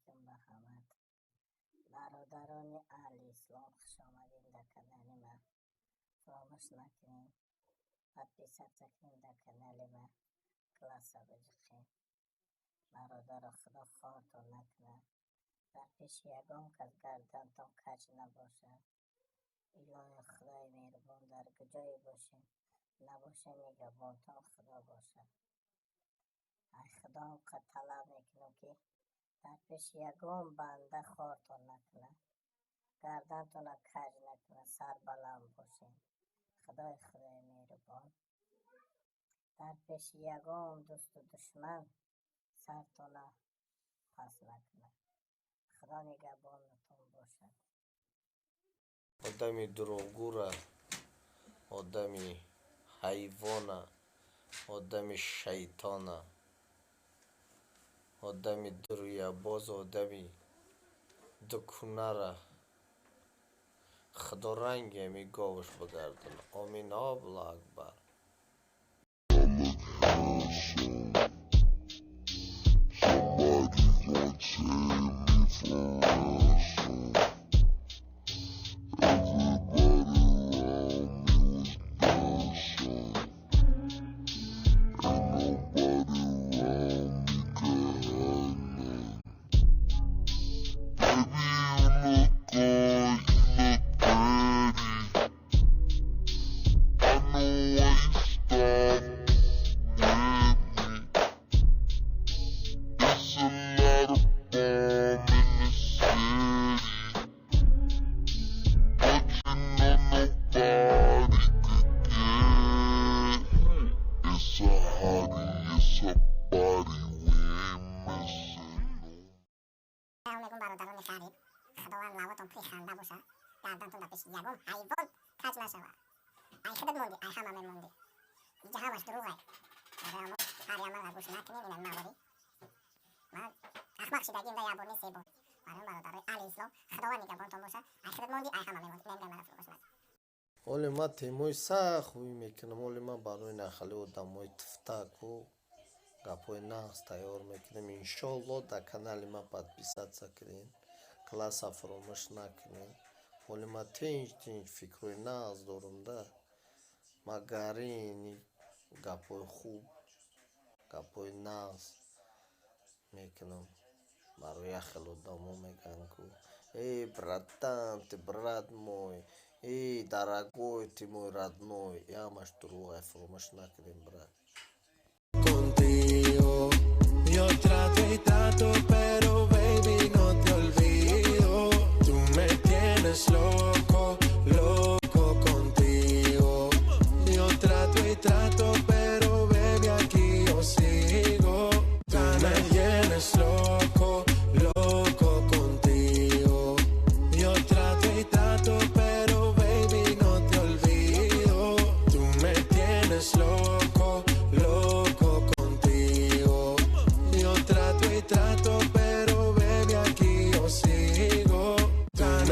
Алейкум ба ҳамат. Бародарони аҳли ислом, хуш омадед дар канали ман. Фаромӯш накунед, подписаться кунед дар канали ман, класса биҷиқед. Бародаро, Худо хортон накунад. Дар пеши ягон кас гардантон каҷ набошад. Илоҳи Худои меҳрубон, дар куҷое бошед, набошед, нигаҳбонтон Худо бошад. Ай Худо онқадр талаб мекунам, ки дар пеши ягон банда хортон накунад, гардантонро каҷ накунад, сарбаланд бошед. Худои меҳрубон дар пеши ягон дӯсту душман сартона паст накунад. Худо нигаҳбонатон бошад. Одами дурӯғгӯра, одами ҳайвона, одами шайтона, одами дурӯябоз, одами дукунара Худо ранги ҳами говаш бигардона. Омин, Аллоҳу акбар. Somebody gon' take me for ransom. Everybody around me was dancing. Ain't nobody around me could hide none. Baby, you look good, you look pretty. I know why you stopped with me. It's a lot of bomb in the city, but you know nobody could get. It's a hottie, it's a body, we ain't missing no. Салом алейкум, бародарони ғариб. Худованд лавотон пури ханда боша, гардантон дар пеши ягон ҳайвон каҷ нашавад. Ай худат монди, ай ҳама мемонди. Иҷа ҳамаш дурӯғай. Барои ҳамо ҳар ямалға гӯш накунем. Инан мавори ман ахмақ шидагим да як бор не, се бор. Барои бародарои аҳли ислом, Худованд нигаҳбонтон боша. Ай худат монди, ай ҳама мемонди. Инам мара фурӯш накун. Оли ман темои сахт хубӣ мекунам. Оли ман барои нахали одамои туфтаку гапҳои нағз тайёр мекунем. Иншоалло, дар канали ман подписаться кунед, класса фаромӯш накунед. Оли ман тинч тинч фикрҳои нағз дорам да. Ман гарини гапҳои хуб, гапҳои нағз мекунам. Барои як хел одамо мегӯянд ку: «Эй, братан, ты брат мой, эй, дорогой, ты мой родной». И ҳамаш дурӯғ, фаромӯш накунем, брат. Contigo. Yo trato y trato.